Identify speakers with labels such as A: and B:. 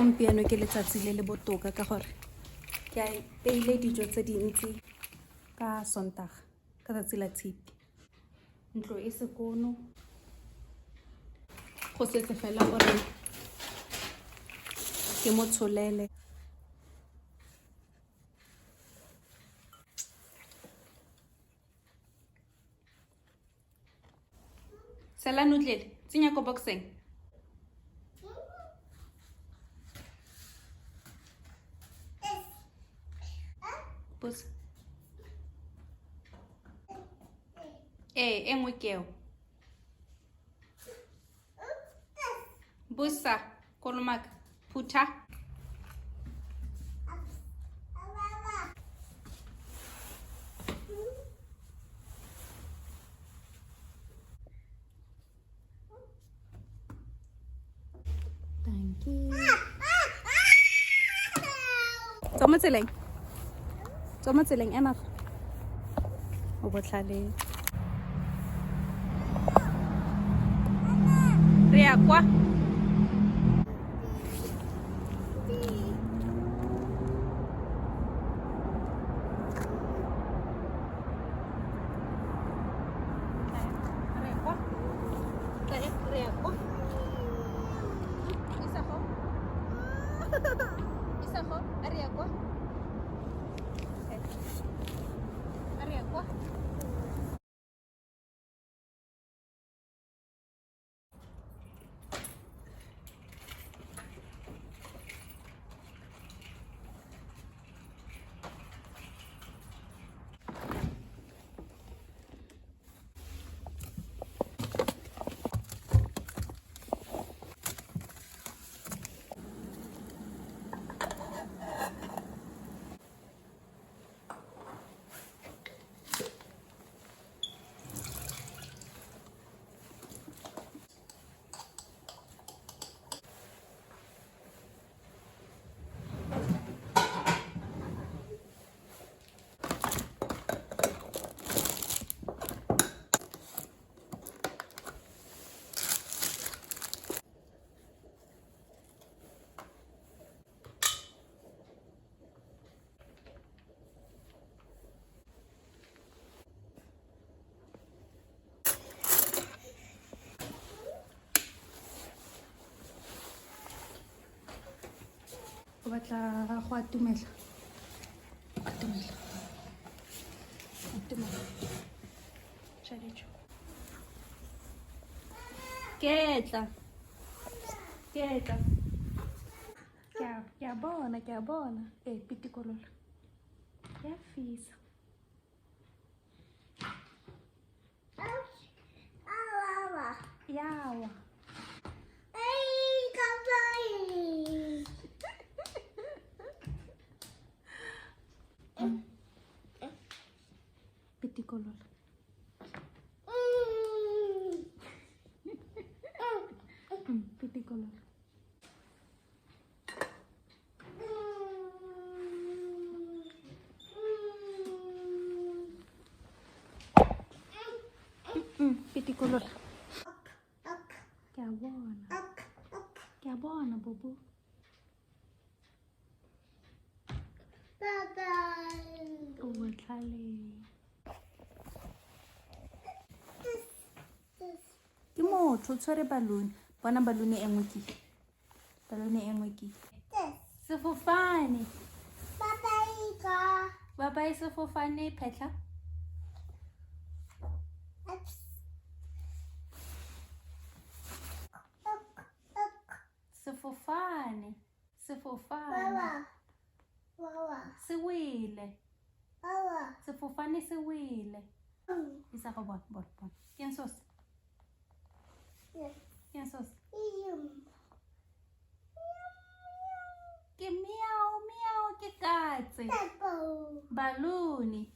A: Gompieno ke letsatsi le le botoka ka gore ke a peile dijo tse dintsi ka Sontaga, ka tsatsi la tshipi. Ntlo e sekono, go setse fela gore ke mo tsholele. Sela noodle, tsenya ko boxeng. Botsa. Ee, e nngwe ke eo. Busa, kolomaka, phutha. Tswa mo tseleng. Tswa mo tseleng, ema fa. O botlhale. Re ya kwa. O batla go atumela, atumela, atumela. Ja dijo. Ke tla, ke tla. Ke a bona, ke a bona. Ee, pitikolola. Ya fisa. Yawa. Pitikolola. Pitikolola. Pitikolola. Ke a bona. Ke a bona, bobo. O botlhale. Ke motho o tshwere balloon. Bona balloon e nngwe ke. Balloon e nngwe ke. Sefofane. Bye bye sefofane phetlha. Sefofane. Sefofane. Se wele. Sefofane se wele. Isa go bona, bona, bona. Ke eng seo se? Ke eng seo se? Ke meow, meow, ke katse. Balloon.